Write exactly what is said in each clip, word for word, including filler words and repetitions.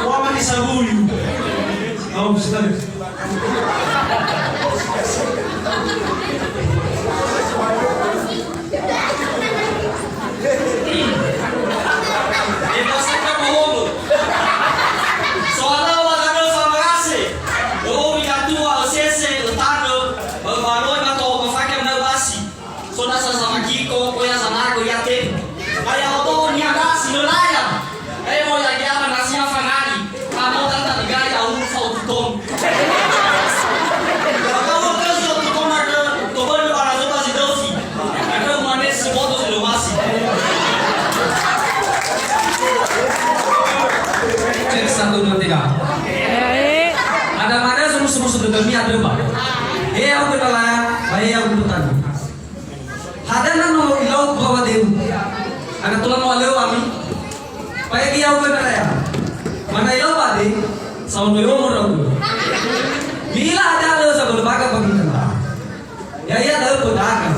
Wama ni sabulu. Au, Ustaz. Ebasaka bohongo. Soalnya wa tanö famarase. Doho mi katua ösese, ötanö, öfanoi mato, öfake mnau basi. So nasa zamagiko, oya zanago ya te. Aya oto ni agasi no laya. Eh, mo ya ge ama nasi afanani. Kamu tata digai au fa ututong. Kamu ke so ututong ada, to bani para so pasi dosi. Ada umane seboto si lomasi. Cek satu, dua, tiga. Ada mana suruh-suruh sudah kami ada, Pak? Eh, aku kenal ya, baik aku bertanya. Hadia na no ilau bawa deu. Ana tola mo'alöŵö ami. Ba ya'ia ilau gönö da'ö. Ba na ilau bade, saono yomo ndra'ugö. Mi'ila hadia lö zabölö baga ba gitanda. Ya'ia da'ö pedagang.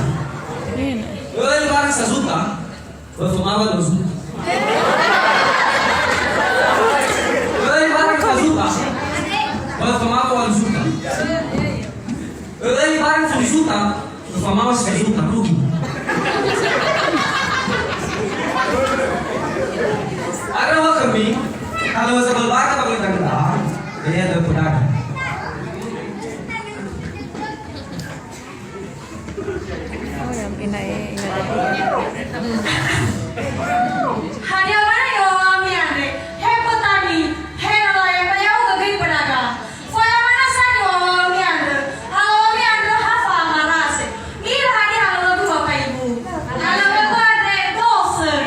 Öli barang sazuta, ba fömawa dua zuta. Öli barang sazuta, ba fömawa walu zuta. Öli barang fulu zuta, fömawa si fulu zuta, rugi. Andrö wa khömi, kalau sebelum ada bagi tanda, jadi ada pedagang. Oh, yang pindah, eh, ingat. Hadia mana ya'ohami andre? He petani, he nelayan, ba ya'ugö göi pedagang. Faya mana sa niŵa'ö ya'ohami andrö? Halöŵömi andrö ha fa'amarase. Mi'ila hadia halöŵögu, Bapak Ibu? Halöŵögu andre doser.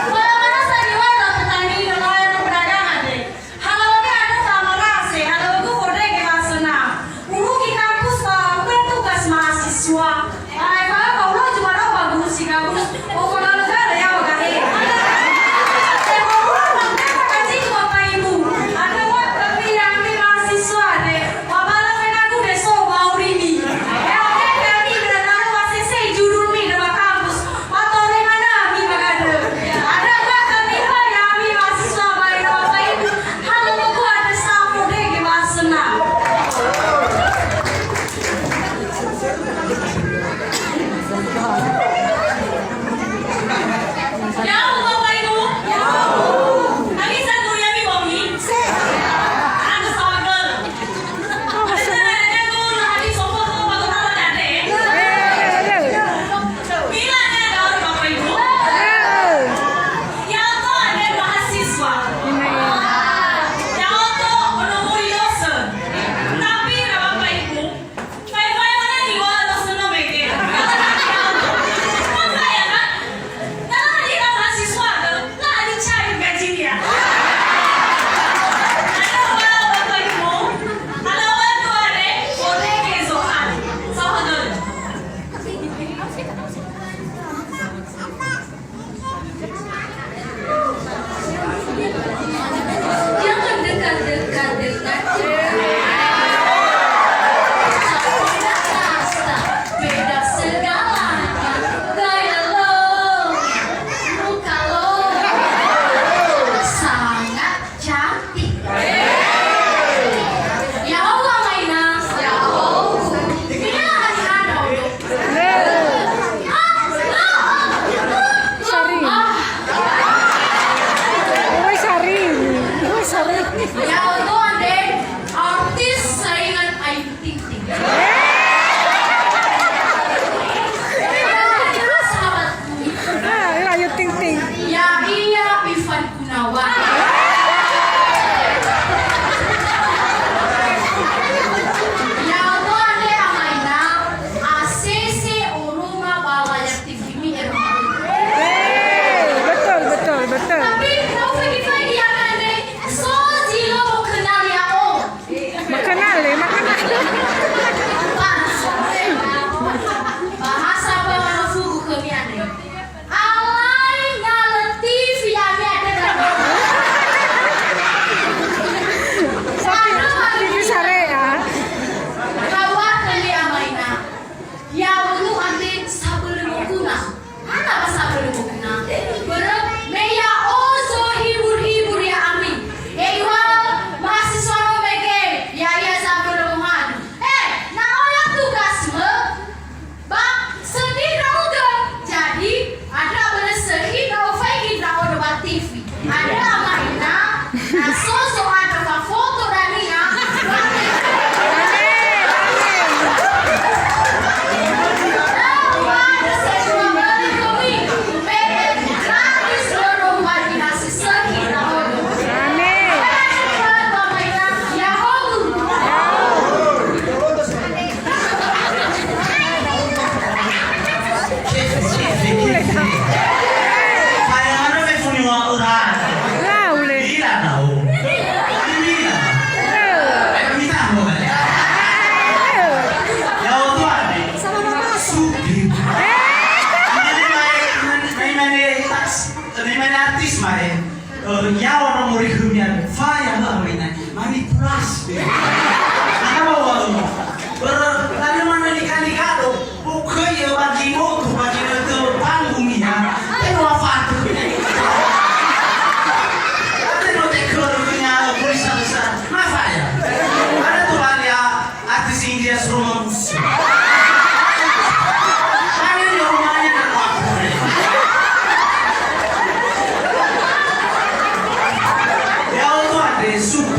Faya mana sa niŵa'ö ndra petani, nelayan, pedagang andre? Halöŵömi andrö fa'amarase, halöŵögu fondrege wa'asöna. Urugi kampus ba u'e tugas mahasiswa. Aefa ba ulo jumaro ba guru si gabus, ofo galö-galö yaŵa gahe. Tehorua mangkata kajiku Bapak Ibu. Andrö wa kafi ya'ami mahasiswa de, wa bala fenagu de so ba urimi. Ya'ami berarti na wa sese judulmi de ba kampus. Matori mana mi bagade. Ada gua kami hari ami mahasiswa baik Bapak Ibu. Halo gua ada sapu deh di masena. Ni mane artis mae, eh, yaŵa nomor khömi anu. Faya mö ama ina. Mami pulas. Ana mau walu. Ber-, lari mana nikah-nikah do. Pokoknya bagi motor, bagi motor panggung ya. Tengok apa tu. Ada no teker punya polisi besar. Apa ya? Ada tuh ya. Artis India suruh mampus. Saya di rumahnya dan waktu. Ya Allah, ada supi.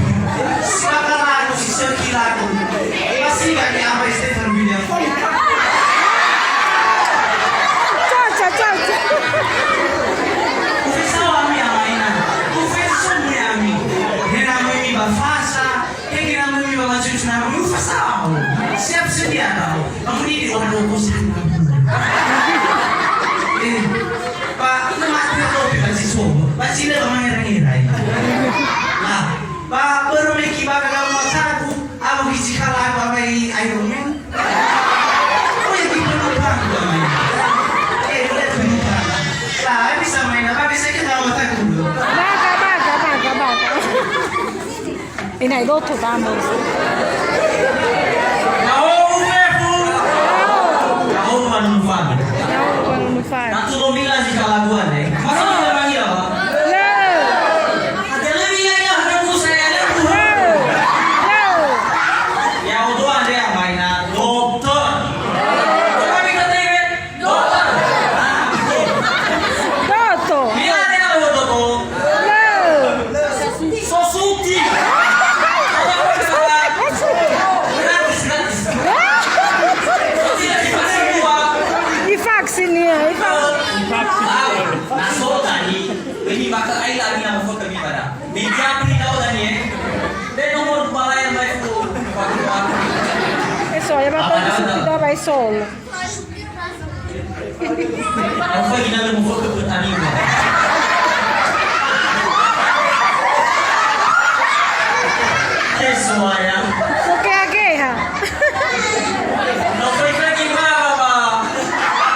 Siapa lagu, si Seki lagu. Masih gak di apa Stefan William? Caca, caca. Ufesa wami amaina. Ufesa wami. Hena mimi bafasa. Kira mami ba majuju na mami ufasao. Siap sedia tau. Kamu ini orang doko sana. Eh, Pak, ini mati atau apa, Pak Ciso? Pak Cina kamu ngira-ngira ini. Nah, Pak, baru meki bakal kamu saku. Aku isi kalah apa, Pak, ini Iron Man. Oh, ya, kita lupa, Pak, ini. Eh, boleh lupa. Lah, bisa main apa? Bisa kita mau tak dulu. Baga, baga, baga, baga. Ina idoto tamo. Ya'o, fefu. Ya'o, manunufan. Ya'o, manunufan. Tatu lo mila si kalaguan, eh. Masa mila mangira, Pak? Le. Ada lebih ya, ya, ada busa, ya, ada busa. Le. Le. Ya'o, doa, ada yang mainan. Dokter. Coba kita tanya. Doto. Doto. Mila de alo doto. Lo. Sosuti. Gratis, gratis. Sosuti, divaksin dua. Divaksin, ya, divaksin. Tahu, na so tadi, ini maka ai lagi nama foto di mana. Di Japri tahu tadi, eh. De nomor pembayaran baik itu. Eh, so, ya, Bapak, apa sudah baik sol. Apa ina le mufo ke petani ma? Yesu aya. Oke, oke, ha. No fai fai ki ma, ba, ba.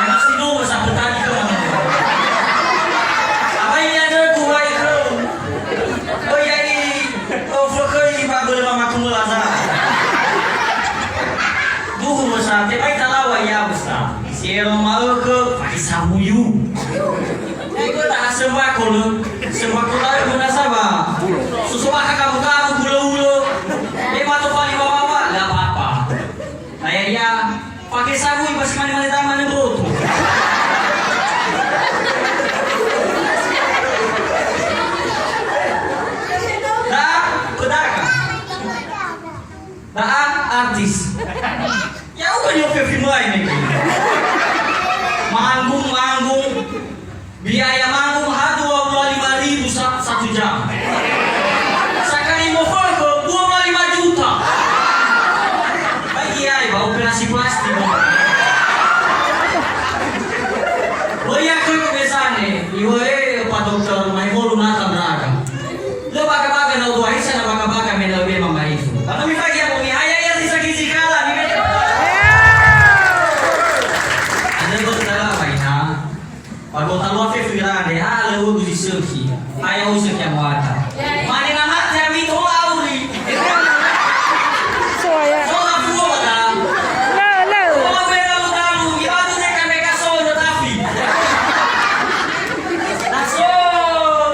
Ena sinu sa petani ke ma. Apa ini ada kuai ke? Oh, ya, ini. Oh, fai ke ini, Pak, boleh mama kumulaza. Duhu masa, tebai talawa ya, Ustaz. Si ero ma'ökhö, fake sahuyu. Ego taha sembako lö. Sembako lalu munasaba. Susu maka kamu-kamu ulo-ulo. Dia mato fali mama, nggak apa-apa. Nah, ya, ya, fake sahuyu pasti mane-mane taman boto. Dah, benar kan? Nah, artis. Ya, udah nyope film lain nih. Manggung, manggung. Biaya manggung ha dua puluh lima ribu sa-, satu jam. Sekali mau foto, dua puluh lima juta. Bagi ya, Pak, operasi plastik. Oh iya, ke biasanya. Iwe, Pak Dokter, mai bolu nata ndraga. Lö baka-baka na uduaisa na baka-baka me na ube mama'ifu. Ba no mifagi abu mihaya ia si sakhi sikala, ni bete. Andrö bötö talama ina. Ba gota lua fefu ira andre, ha lö ugu zi sökhi. Haya u sökhi amuata. Mane na mate ami tola auri. Soya. Sola fuo bata. Lö, lö. Sola bera utamu, ibadu neka meka sono tafi. Na so,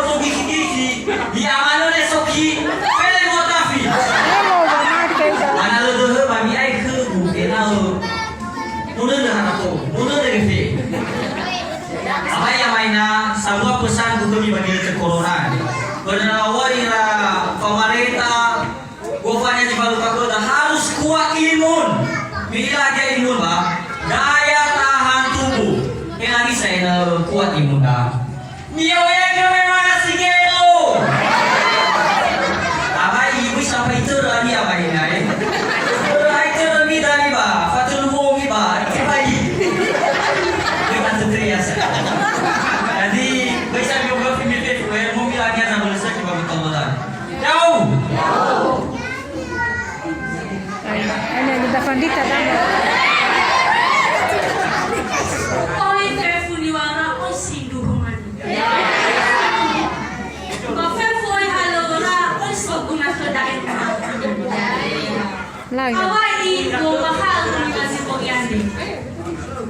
so gigi-gigi. Ia manö le soki, fele dua tafi. Emo ba mate sa. Mana lö döhö ba mi'ai khögu, ena'ö. Nunö nö hana to, nunö nö gefe. Apa ya maina, sambua pesan ku khömi ba giötö corona. Böna lawai ira pamarenta, gofanya di balu kakoda harus kuat imun. Mila dia imun ba, daya tahan tubuh. Kena bisa ina kuat imun da. Mi'o'egö me mana si gelo. Abai ibu sampai itörö ami abai nae. Itörö ai törö mi dani ba, fatölu bongi ba, ike bai. Kita tetria sa. Jadi, bisa biografi mi fe, mo mi lagi ana boleh sa kiba betul lah. Jauh. Ai, ai, ne, ne, da fandita, da. Oi, fefu niŵa'ö, oi, sindruhu mani. Awai i'ombakha'ö niha zi bongi andre.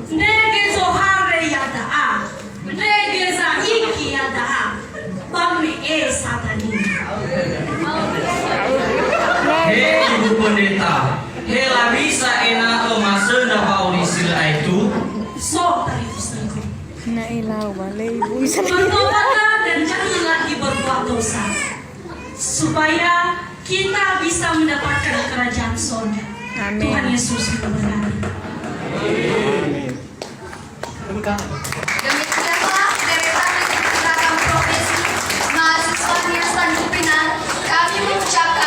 Ndrege zohare ya'aga, ndrege za'iki ya'aga, ba me'e sa dania. He Ibu Pendeta, he Larisa ena'ö masöndra fa'auri si lö aetu? So tarifusögu. Na elau ba lei bu. Bertobatlah dan jangan lagi berbuat dosa, supaya kita bisa mendapatkan kerajaan sorga. Amin. Tuhan Yesus memberkati. Demikianlah deretan dari Provinsi Mahasiswa Nias Tanjung Pinang. Kami mengucapkan